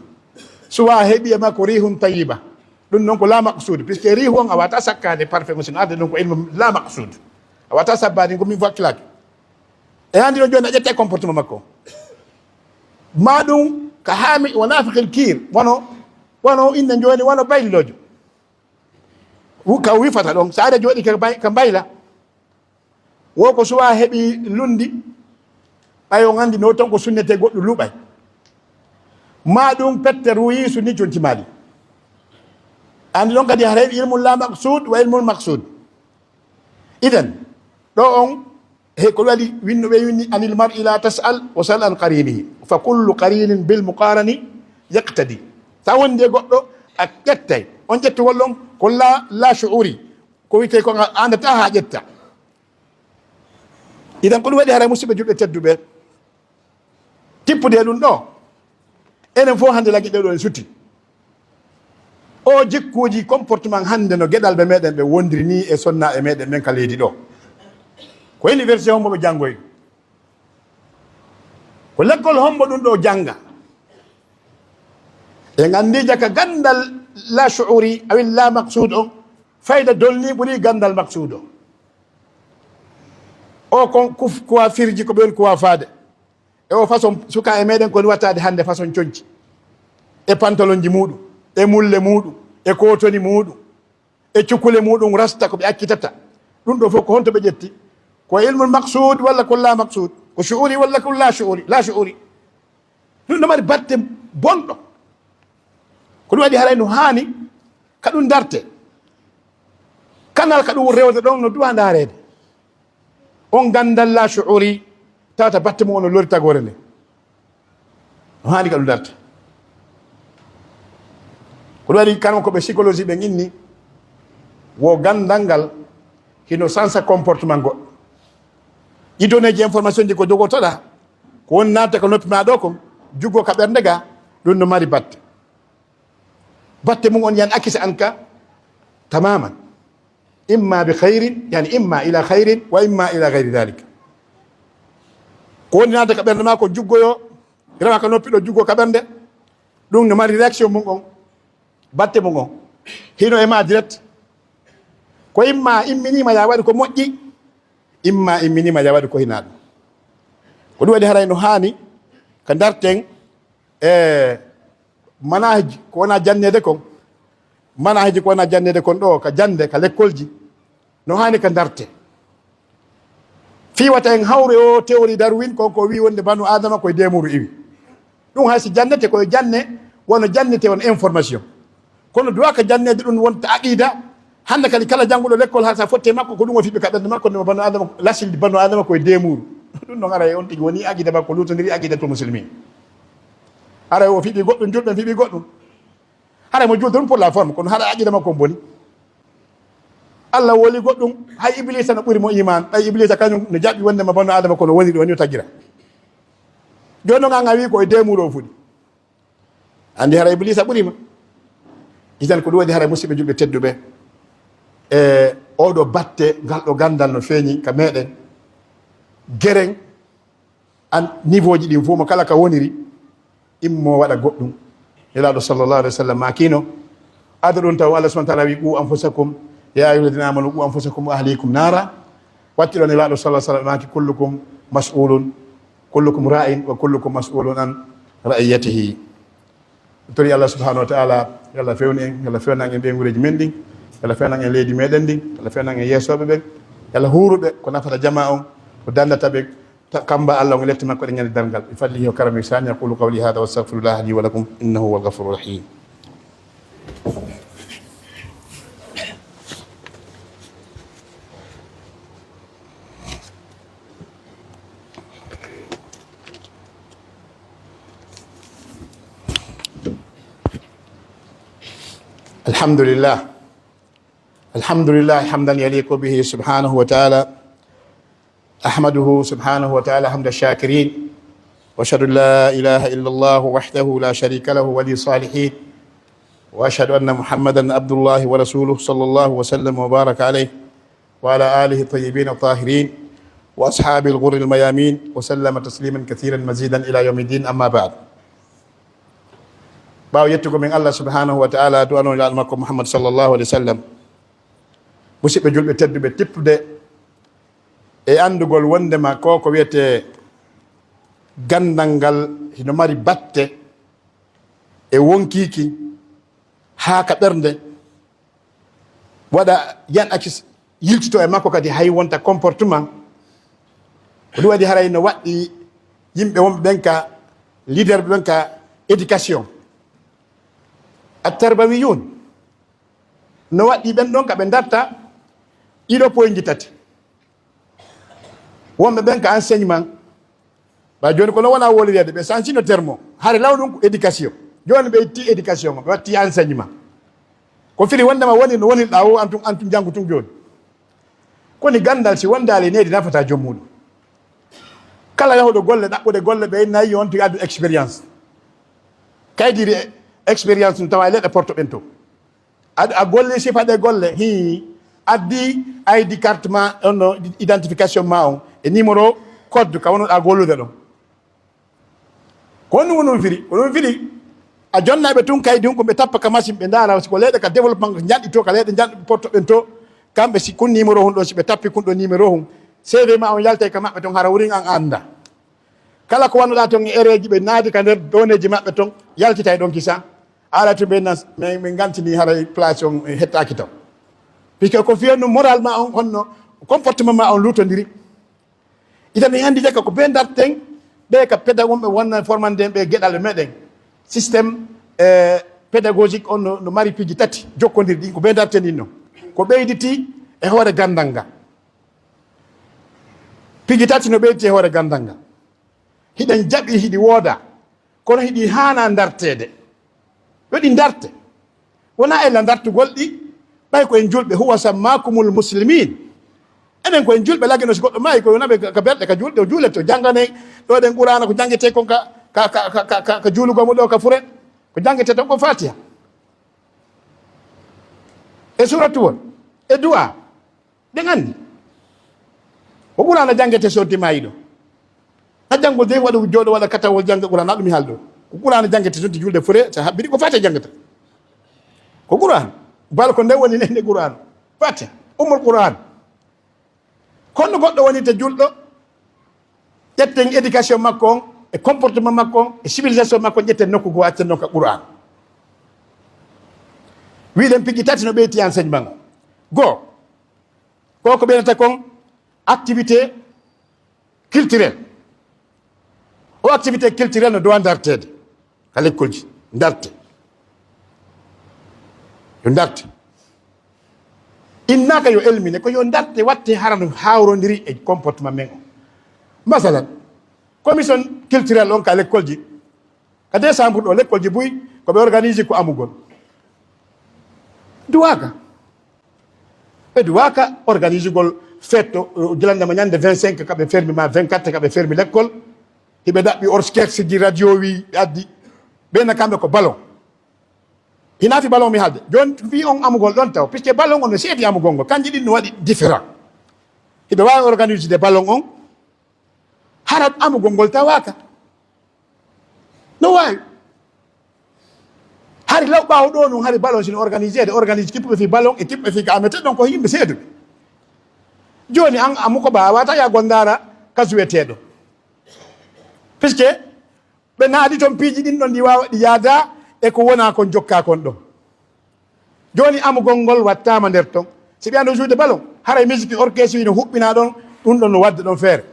Suwa heɓi e makko rihun tayyiba. Ɗum noon ko la maqsuud, puisque rihu on a wata sakkaade parfum o sino arde, ɗum ko ilmu la maqsuud. A wata sabbaade ko min fakkilaki. E hannde ɗon jooni a ƴetta e comportement makko. Ma ɗum ka haami wa naafiqil kiir, wano, wano inne jooni, wano bayliloojo. Wu- ka wifata ɗon, so aɗa jooɗi ka, bay, ka mbayla, wo ko suwa heɓi lundi, ɓay on anndi no ton ko sunnete goɗɗum luɓay. Ma ɗum pette ruyi sunni conci maali. Anndi ɗon kadi haray ilmun la maqsud wa ilmun maqsud. Idan, ɗo on, he ko waɗi winno ɓe winni, "Anil mar'i la tas'al wa sal an qarinihi, fa kullu qarinin bil muqarani yaqtadi." Sa wondi e goɗɗo, a ƴettay. On ƴettugol ɗon ko la, la shu'uri. Ko wiyte ko a andata ha ƴetta. Idan ko ɗum waɗi haray musidɓe julɓe tedduɓe. Tippude e ɗum ɗo, enen fof hannde laggi ɗe ɗo en sutti. O jikkuuji comportement hannde no geɗalɓe meɗen ɓe wondiri ni e sonna e meɗen ɓen ka leydi ɗo. Ko université hombo ɓe janngoy? Ko lekkol hombo ɗum ɗo jannga? En anndi jaka gandal la shu'uri awi la maqsud on, fayda dolni ɓuri gandal maqsud on. O kon kuf-, coiffure ji ko ɓen coiffade. E o façon suka e meɗen ko ni wattade hannde façon conci. E pantalon ji muɗum, e mulle muɗum, e kotoni muɗum, e cukule muɗum rasta ko ɓe accitata. Ɗum ɗo fof ko honto ɓe ƴetti? Ko ilmul maqsud walla ko la maqsud? Ko shu'uri walla ko la shu'uri? La shu'uri. Ɗum no mari batte bonɗo. Ko ɗum waɗi haray no haani ka ɗum darte. Kanal ka ɗum rewde ɗon no duwa ndareede. On gandal la shu'uri tawata batte mum on no lori tagore nde. No haani ka ɗum darta. Ko ɗum waɗi kanko ko ɓe psychologie ɓen inni wo gandal ngal hino sansa comportement goɗɗo. Ɗi donneeji information ji ko jogotoɗa, ko woni naata ko noppi ma ɗo kon, juggo ka ɓernde ga, ɗum no mari batte. Batte mum on yan akisa an ka tamaman. Imma bi khairin, yani imma ila khairin wa imma ila ghairi dhalik. Ko woni naata ka ɓernde ma ko juggoyo, rewa ka noppi ɗo juggo ka ɓernde. Ɗum no mari réaction mum on, batte mum on. Hino e ma direct. Ko imma imminima ya waɗi ko moƴƴi, imma imminima ya waɗi ko hina ɗum. Ko ɗum waɗi haray no haani ka darten e manahiji ko wona jannede kon. Manahiji ko wona jannede kon ɗo ka jannde, ka lekkolji. No haani ka darte. Fii wata en hawre o théorie Darwin, kon ko wi wonde banu Adama koye deemuru iwi. Ɗum hay si jannete koye janne, wano jannete on information. Kono duwaka jannede ɗum wonta aqida. Hannde kadi kala jannguɗo lekkol hay sa fotte makko, ko ɗum o fiɓi ka ɓernde makko, ndema banu Adama, lasildi banu Adama koye deemuru. Ɗum noon aray on tigi woni aqida makko lutondiri aqidatul muslimin. Aray o fiɓi goɗɗum, julɓe fiɓi goɗɗum. Haray mo julde ɗum pour la forme, kono haɗa aqida makko on boni. Allah woli goɗɗum, hay Iblisa no ɓuri mo iman, ɓay Iblisa kañum no jaɓi wonde ma banu Adama kono woniri woni o tagira. Jooni noon an a wi ko e deemuru o fuɗi. Anndi hara Iblisa ɓuri ma. Idan ko ɗum waɗi hara musidɓe julɓe tedduɓe. E oɗo batte, ngal ɗo gandal no feeñi ka meɗen. Geren, an niveau ji ɗin fof mo kala ka woniri, immo waɗa goɗɗum. Nelaaɗo sallallahu alaihi wasallam maakino, ado ɗum taw Allah subhanahu wa ta'ala wi, "Qu anfusakum, ya ayyuhalladhina amanu qu anfusakum wa ahlikum nara." Watti ɗo Nelaaɗo sallallahu alaihi wasallam maaki, "Kullukum mas'ulun, kullukum ra'in wa kullukum mas'ulun an ra'iyatihi." Tori Allah subhanahu wa ta'ala, yo Allah fewnu en, yo Allah fewnan en ɓeyguureeji men ɗin, yo Allah fewnan en leydi meɗen ndin, yo Allah fewnan en yeesooɓe ɓen, yo Allah huuru ɓe ko nafata jama on, ko dandata ɓe, ta-, kamba Allah on e lette makko ɗe ñande darngal. Bi fadlihi wa karamihi sani aqulu qawli hadha wa astaghfirullah li wa lakum innahu huwal ghafurur rahim. الحمد لله. الحمد لله حمدا يليق به سبحانه وتعالى. أحمده سبحانه وتعالى حمد الشاكرين. وأشهد أن لا إله إلا الله وحده لا شريك له ولي الصالحين. وأشهد أن محمدا عبد الله ورسوله صلى الله وسلم وبارك عليه وعلى آله الطيبين الطاهرين وأصحابه الغر الميامين وسلم تسليما كثيرا مزيدا إلى يوم الدين، أما بعد. Ɓaawo yettugol men Allah subhanahu wa ta'ala, du'ano Nelaaɗo makko Muhammad sallallahu alaihi wasallam, musidɓe julɓe tedduɓe, tippude e anndugol wonndema ko ko wiyetee ganndal ngal hino mari batte e wonkiiki haa ka ɓernde, Waɗa yan akis yiltito e makko kadi hay wonta comportement. Ko ɗum waɗi haray no waɗɗi yimɓe wonɓe ɓen ka leader ɓe ɓen ka éducation, attarbawiyun, no waɗɗi ɓen ɗon ka ɓe darta ɗiɗo poyji tati. Wonɓe ɓen ka enseignement, ba joni kono wona wolireede ɓe sansino termo hare law ɗum ko éducation. Joni ɓe itti éducation o ɓe watti enseignement. Ko firi wondema woni no wonirɗa o antum antum janngu tun joni. Koni gandal si wondaali needi nafata joom muɗum. Kala yahuɗo golle ɗaɓɓude golle ɓe nayi on tigi addu expérience. Kaydiri expérience no tawa e leɗɗe porto ɓen to. A, a golli sifa ɗe golle, hi, addi I D carte ma, on no identification ma on, e numéro code ka wonoɗa gollude ɗon. Ko honɗum woni ɗum firi? Ko ɗum firi, a jonnaɓe tun kaydi hun, ko ɓe tappa ka machine, ɓe ndaara si ko leyɗe ka développement, janɗi to ka leyɗe janɗi porto ɓen to, kamɓe si kun numéro hun ɗon, si ɓe tappi kun ɗo numéro hun, C V ma on yaltay ka maɓɓe ton, hara wurin an anda. Kala ko wannuɗa ton e ereji, ɓe naadi ka nder doneji maɓɓe ton, yaltitay ɗon kisa. Ala to ɓe nan, min, min gantini haray place on, eh, hettaki taw. Puisque ko fiyanno moral ma on, honno comportement ma on lutondiri. Ita mi andi jaka ko ɓe darten, ɓe ka pédagogue ɓe wonna formande ɓe geɗal ɓe meɗen. Système, eh, pédagogique on no, no mari piiji tati jokkondirɗi, ko ɓe darten inno. Ko ɓeyditi e hoore gandal ngal. Piiji tati no ɓeyditi e hoore gandal ngal. Hiɗen jaɓi, hiɗi wooda, kono hiɗi haana darteede. Yo ɗi darte. Wona ella dartugol ɗi, ɓay ko en julɓe, huwa sammakumul muslimin. Enen ko en julɓe, lagino si goɗɗo maayi, ko yonaɓe ka berɗe, ka julɗe, o juulet, o jangane, ɗo ɗen Qur'ana ko jangete kon ka, ka, ka, ka, ka, ka, ka juulugol mo ɗo ka fure, ko jangete ton ko Fatiha. E suratuwol, e du'a. Ɗen anndi. Ko Qur'aana janngete so dimayi ɗo. A janngo dey waɗa jooɗo waɗa katawol jannga Qur'aana, ɗum mi haaldo. Ko Qur'aana janngete so julde fure, so habbiri ko Fatiha janngata. Ko Qur'aana. Bal ko nde woni nde Qur'aana. Fatiha. Ummul Qur'aana. Kono goɗɗo woni te julɗo, ƴetten éducation makko on, e comportement makko on, e civilisation makko on, ƴetten nokku goo, accen non ka Qur'aana. Wiɗen piiji tati no ɓeyti enseignement on. Goo, ko ko ɓeynata kon activité culturelle. O activité culturelle no dowa darteede ka lekkolji, darte. Yo darte. Innaaka yo elmine, ko yo darte watte hara no hawrondiri e comportement men o. Masalan, commission culturelle on ka lekkolji, ka décembre ɗo, lekkolji buy, ko ɓe organise ko amugol. Duwaaka. Ɓe duwaaka organisugol fête to, uh, gilannde ma ñande vingt-cinq, ka ɓe fermi ma vingt-quatre, ka ɓe fermi lekkol. Hiɓe daɓɓi orchestre ji, radio wi, ɓe addi. Ɓe na kamɓe ko ballon. Hina fi ballon mi haalde. Jooni fi on amugol ɗon taw, puisque ballon on no seedi amugol ngol. Kanji ɗin no waɗi différent. Hiɓe waawi organisude ballon on. Hara amugol ngol tawaaka. No waawi. Hari law ɓaawo ɗo nun, hari ballon sino organisé, de organise kippuɓe fi ballon e kippuɓe fi ka amete ɗon ko yimɓe seeduɓe. Jooni an amu ko ɓaawata ya gondaara ka suweteeɗo. Puisque ɓe naadi ton piiji ɗin ɗon ɗi waawa ɗi yaada e ko wona kon jokka kon ɗon. Jooni amugol ngol wattaama nder ton. Si ɓe andu joude ballon, haray musique orchestre no huɓɓina ɗon, ɗum ɗon no wadde ɗon feere.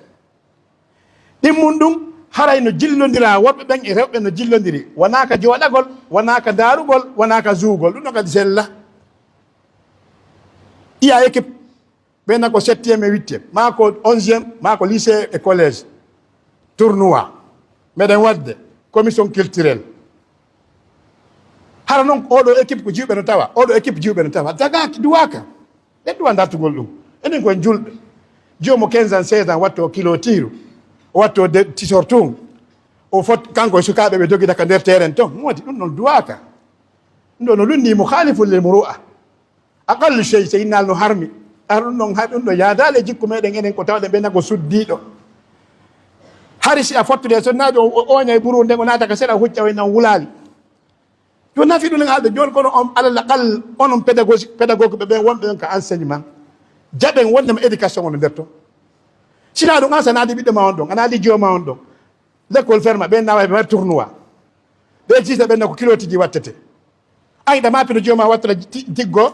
Ɗimmun ɗum, haray no jillondira, worɓe ɓen e rewɓe no jillondiri. Wonaa ka jooɗagol, wonaa ka ndaarugol, wonaa ka zuugol. Ɗum ɗon kadi sella. Iya équipe, ɓen na ko septième e huitième, maa ko onzième, maa ko lycée e collège. Tournoi. Meɗen wadde commission culturelle. Hara non oɗo équipe ko jiwɓe no tawa, oɗo équipe jiwɓe no tawa. Dagaaki, duwaaka. Ɓe duwa dartugol ɗum. Enen koye julɓe. Joomo quinze ans, seize ans, watto kilo tiiru. O watto de tisor tun. O fot, kanko e sukaaɓe ɓe dogida ka nder terrain ton. Mo waɗi ɗum ɗon duwaaka. Ɗum ɗo no lundi mukhalifun lil muru'a. Aqallu shay, so innal no harmi. Ar ɗum ɗon, har ɗum ɗo yaadaali e jikku meɗen enen ko tawɗen ɓe nago suddiiɗo. Hari si a fottude e sonnaajo o, o oñay ɓuru nden o naata ka sera hucca o innan wulaali. Yo nafi ɗum en haalde jooni kono on alal aqal onon pédagogie, pédagogue ɓe ɓen wonɓe ɓen ka enseignement. Jaɓen wonde ma éducation on nder to. Sina ɗum an sa naadi ɓiɗɗo ma on ɗon, a naadi jiwo ma on ɗon. L'école ferma, ɓen nawa ɓe mari tournoi. Ɓe existe ɓen ko kilotiji wattete. Ay ɗa ma pino jiwo ma wattata ti-, tiggo.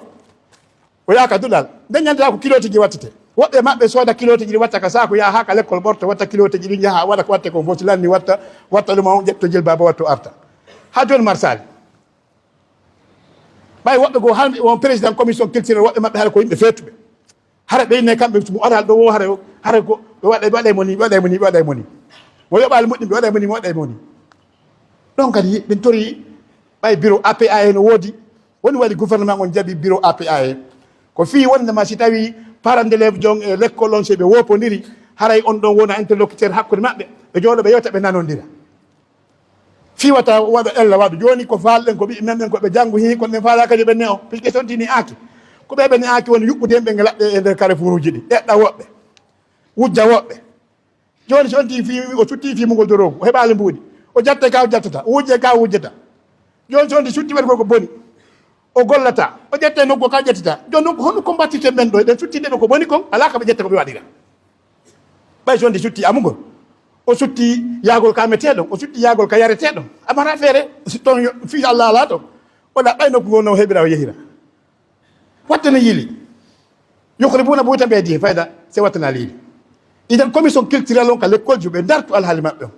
O yaha ka duɗal. Nden ñande ko kilooji ɗi wattete. Woɓɓe maɓɓe sooda kilooji ɗi watta ka saaku, yaha haa ka lekkol ɓorto, watta kilooji ɗi, yaha waɗa ko watte ko, foti lanni, watta, watta ɗum, on ƴetto jilbaaba, watto arta. Haa jooni marsaali. Ɓay woɓɓe goo, haa on président commission culturelle, woɓɓe maɓɓe hara ko yimɓe feetuɓe. Hara ɓe inne kamɓe, mo aral ɗo wo, hara, hara ko ɓe waɗa, ɓe waɗay mo ni, ɓe waɗay mo ni, ɓe waɗay mo ni. Mo yoɓaali moƴƴi, ɓe waɗay mo ni, ɓe waɗay mo ni. Ɗon kadi ɓen tori ɓay bureau A P A en no woodi. Woni waɗi gouvernement on jaɓi bureau A P A en? Ko fii wonde ma si tawi parent d'élève jon e lekkol on, si ɓe woopondiri, haray on ɗon wona interlocuteur hakkunde maɓɓe, ɓe jooɗo, ɓe yewta, ɓe nanondira. Fii wata waɗa ella waɗu. Jooni ko faalɗen ko ɓiɓɓe men ɓen ko ɓe janngu hii, kono ɓen faalaaka yo ɓe ne'o. Puisque so on tini aaki, ko ɓe ɓe ne'aaki woni yuɓɓude ɓe nge laɓɓe e nder carrefour uji ɗi. Ɗeɗɗa woɓɓe. Wujja woɓɓe. Jooni so on tini fii, o sutti fii mungol doroogu, o heɓaali mbuuɗi. O jatte ka o jattata, o wujje ka o wujjata. Jooni so on tini sutti waɗi ko ko boni. O gollata, o ƴette nokku ka ƴettata. Jooni ɗum ko honno combattirte men ɗo? Eɗen sutti ɓe ko boni kon, alaa ka ɓe ƴetta ko ɓe waɗira. Ɓay so on tini sutti amugol, o sutti yahgol ka meteɗon, o sutti yahgol ka yareteɗon. Amara feere, si ton yo, fii Allah alaa ton. Wala ɓay nokku ngo no heɓira o yehira. Wattana yili. Yukhribuuna buyuutahum bi aydihim, fayda, se wattana yili. Idan commission culturelle on ka lekkolji ɓe dartu alhaali maɓɓe on.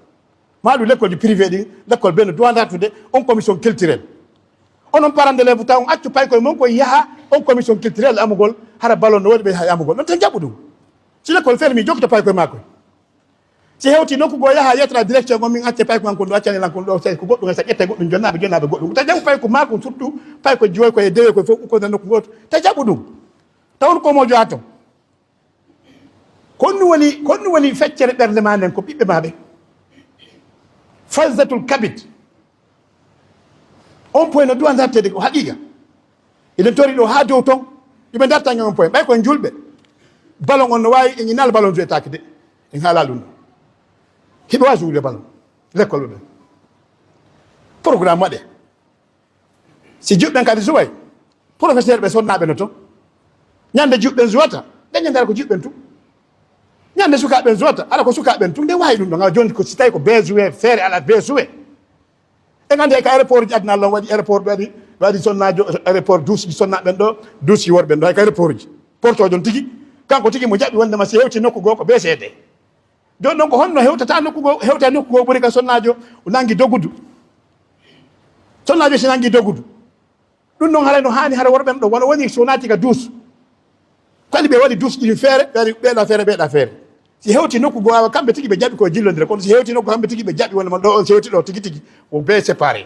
Maa ɗum lekkolji privé ɗin, lekkol ɓe no droit dartude on commission culturelle. Onon parent d'élève taw on accu paykoye mon ko yaha on commission culturelle amugol, hara ballon no waɗi ɓe hay amugol. Non tan jaɓu ɗum. Si lekkol fermi, jokkita paykoye maa koye. Si hewti nokku goo, yaha yettora direction goo, min acce paykoye an kon ɗo, accane lan kon ɗo, sey ko goɗɗum, sa ƴetta goɗɗum, jonnaaɓe, jonnaaɓe goɗɗum. Ta jaɓu paykoye maa kon, surtout paykoye joyi koye e dewe koye fof, ko nder nokku gooto. Ta jaɓu ɗum. Taw on ko mo jowa ton. Ko honɗum woni, ko honɗum woni feccere ɓernde maa nden, ko ɓiɓɓe maa ɓe? Falzatul kabid. On point no duwa dartede ko haqiqa. Eɗen tori ɗo haa dow ton, iɓe darta nge on point. Ɓay ko en julɓe. Ballon on no waawi, en ñinal ballon jouetaake de. En haala ɗum ɗo. Hiɓe waawi jouude ballon. Lekkol ɓe. Programme waɗe. Si juɓɓen kadi suway, professeur ɓe sonnaaɓe no ton. Ñande juɓɓen suwata, ɓe ñande ara ko juɓɓen tun. Ñande sukaaɓe en suwata, ara ko sukaaɓe en tun. Nde waawi ɗum ɗon, awa jooni ko si tawi ko beesuwe, feere ala beesuwe. En anndi hay ka aéroport ji aduna Allah on waɗi aéroport, ɓe waɗi, ɓe waɗi sonnaajo, aéroport douche ji sonnaaɓe ɓen ɗo, douche ji worɓe ɓen ɗo, hay ka aéroport ji. Portoojo on tigi, kanko tigi mo jaɓi wonde ma si hewti nokku goo ko B C D. Jooni ɗon ko honno hewtata nokku goo, hewta nokku goo ɓuri ka sonnaajo, o nangi dogudu. Sonnaajo si nangi dogudu. Ɗum ɗon haray no haani hara worɓe ɓen ɗo, wano woni so naati ka douche. Kadi ɓe waɗi douche ɗin feere, ɓe waɗi ɓeeɗa feere, ɓeeɗa feere. Si hewti nokku goo awa, kamɓe tigi ɓe jaɓi ko jillondire, kono si hewti nokku kamɓe tigi ɓe jaɓi wonde ma ɗo on si hewti ɗo tigi tigi, ko bee séparé.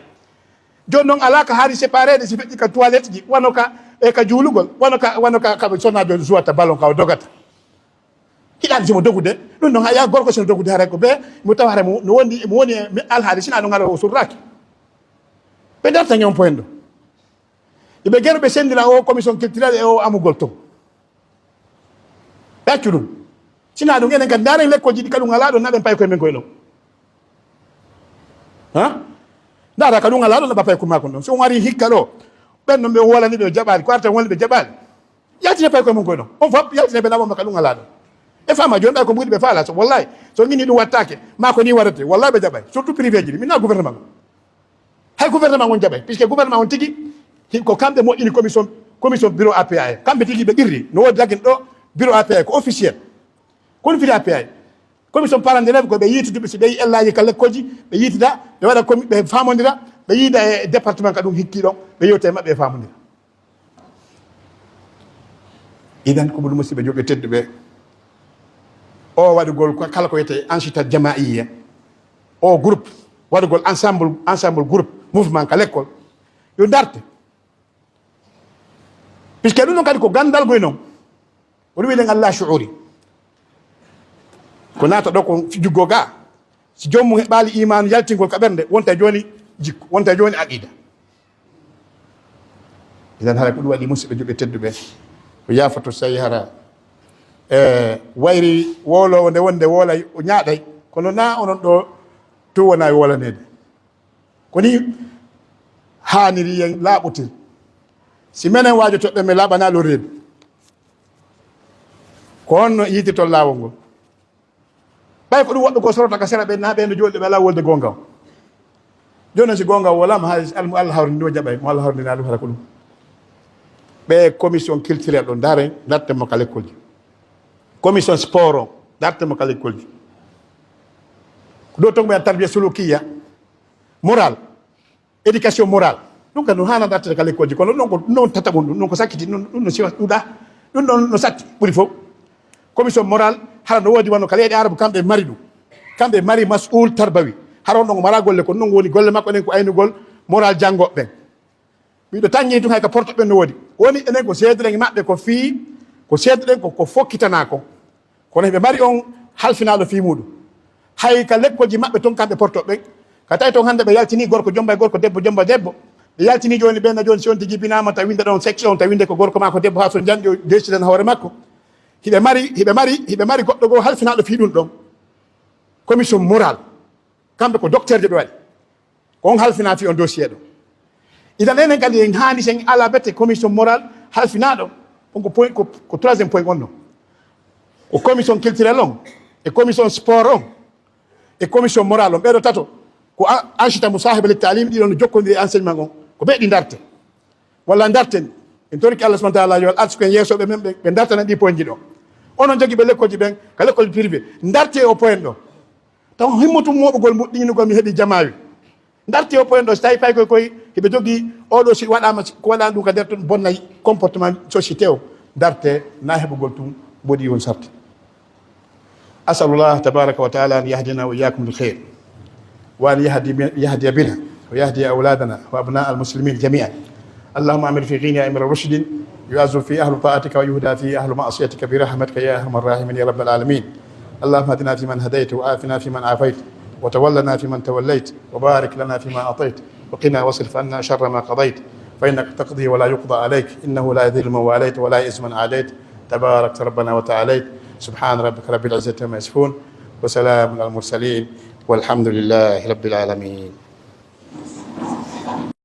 Jooni noon alaa ka haani séparé de si feƴƴi ka toilette ji, wano ka, e ka juulugol, wano ka, wano ka, ka sonnaajo suwata ballon ka o dogata. Hiɗaani simo dogude, ɗum noon haya gorko sino dogude haray ko bee, mo tawa haray mo, no wondi, mo woni e alhaali sina ɗum haray o surraaki. Ɓe darta ñon point ɗo. Iɓe geno ɓe senndira o commission culturelle e o amugol ton. Ɓe accu ɗum. Sina ɗum enen kadi ndaaren lekkolji ɗi ka ɗum alaa ɗon naɓen pay koye men koye ɗon. Ha? Ndaara ka ɗum alaa ɗon naɓa pay ko makon ɗon. So on ari hikka ɗo, ɓen ɗon ɓe wolani ɓe jaɓaali, ko arta woni ɓe jaɓaali. Yaltine pay koye mon koye ɗon. On fop yaltine ɓe naɓa ma ka ɗum alaa ɗon. E fama jooni ɓay ko mbuɗi ɓe faala so wallahi. So ngini ɗum wattake, ma ko ni warate, wallahi ɓe jaɓay. Surtout privé ji ɗi, min na gouvernement. Hay gouvernement on jaɓay, puisque gouvernement on tigi, hi-, ko kamɓe moƴƴini commission, commission bureau A P A e. Kamɓe tigi ɓe qirri, no woodi lagin ɗo, bureau A P A e, ko officiel. Kono firi A P A e. Commission parent d'élève ko ɓe yiitude, ɓe si ɓe yi ellaji ka lekkolji, ɓe yiitida, ɓe waɗa komi, ɓe famondira, ɓe yiida e département ka ɗum hikki ɗon, ɓe yewta e maɓɓe e famondira. Idan ko ɓuri musidɓe julɓe tedduɓe. O waɗugol ko kala ko wiyetee ansitat jama'iyya. O groupe, waɗugol ensemble, ensemble groupe, mouvement ka lekkol. Yo darte. Puisque ɗum ɗon kadi ko gandal goy non. Ko ɗum wiɗen Allah shu'uri. Ko naata ɗo ko juggo ga. Si joomum heɓaali imaanu yaltingol ka ɓernde, wonta jooni jikku, wonta jooni aqida. Idan hara ko ɗum waɗi musidɓe julɓe tedduɓe. Ko yaafatu sayi hara. E wayri wowloowo nde wonde wowlay o ñaaɗay. Kono na onon ɗo to wona e wowlaneede. Ko ni haaniri yen laaɓotir. Si menen waajotoɓe men laaɓanaa ɗo reedu. Ko honno yiitirton laawol ngol? Ɓay ko ɗum woɓɓe ko sorota ka sera ɓe na ɓe no jooɗi ɓe alaa wolde goonga o. Jooni si goonga o wala mo haali almu Allah hawrinde o jaɓay, mo Allah hawrinde na ɗum hara ko ɗum. Ɓe commission culturelle ɗo, ndaren, ndarten mo ka lekkolji. Commission sport o, ndarten mo ka lekkolji. Ko ɗo ton ɓe tarbiya sulukiya, moral, éducation morale. Ɗum kam no hana ndartata ka lekkolji, kono ɗum ko ɗum non tataɓon, ɗum non ko sakkiti, ɗum ɗum no siwa ɗuɗa, ɗum ɗon no satti ɓuri fof. Commission morale, hara no woodi wano ka leyɗe arabu, kamɓe mari ɗum. Kamɓe mari mas'ul tarbawi. Hara on ɗon o mara golle, ko ɗum non woni golle makko ɗen, ko aynugol moral janngoɓe ɓen. Miɗo tanngini tun hay ka porto ɓen no woodi. Woni enen ko seeduɗen e maɓɓe ko fii, ko seeduɗen ko, ko fokkitana ko. Kono hiɓe mari on halfinaaɗo fii muɗum. Hay ka lekkolji maɓɓe ton kamɓe porto ɓen, ka tawi ton hannde ɓe yaltini gorko jomba e gorko, debbo jomba debbo. Ɓe yaltini jooni ɓen na jooni si on tigi binaama ta winnda ɗon section, ta winnde ko gorko maa ko debbo haa so janɗi o décidan hoore makko. Hiɓe mari, hiɓe mari, hiɓe mari goɗɗo goo halfinaaɗo fii ɗum ɗon. Commission morale. Kamɓe ko docteur je ɓe waɗi. Ko on halfina fii on dossier ɗo. Idan enen kadi en haani sen ala bete commission morale halfinaaɗo. On ko point, ko, ko troisième point on no. Ko commission culturelle on, e commission sport on, e commission morale on. Ɓeɗo tato, ko a-, anchita mo sahiba li talim, ɗiɗon no jokkondiri e enseignement on. Ko ɓe ɗi ndarte. Walla ndarten. En toriki Allah subhanahu wa ta'ala yo arsuku en yeesoɓe men ɓe, ɓe ndartana ɗi point ji ɗo. Onon jogiiɓe lekkolji ɓen, ka lekkolji privé, ndarte o point ɗo. Taw himmutum moɓugol muɗɗinugol mi heɓi jamaawi. Ndarti o point ɗo, si tawi pay koy koy, hiɓe jogii oɗo si waɗaama, si ko waɗaani ɗum ka nder ton bonnay comportement société o, ndarte na heɓugol tun mboɗi on sarti. أسأل الله تبارك وتعالى أن يهدنا وإياكم للخير، وأن يهدي، يهدي بنا ويهدي أولادنا وأبناء المسلمين جميعا. اللهم أمر في غينا أمر رشد، يعز في أهل طاعتك ويهدى في أهل معصيتك برحمتك يا أرحم الراحمين يا رب العالمين. اللهم اهدنا فيمن هديت، وعافنا فيمن عافيت، وتولنا فيمن توليت، وبارك لنا فيما أعطيت، وقنا واصرف عنا شر ما قضيت، فإنك تقضي ولا يقضى عليك، إنه لا يذل من واليت ولا يعز من عاديت، تباركت ربنا وتعاليت. سبحان ربك رب العزة عما يصفون، وسلام على المرسلين، والحمد لله رب العالمين.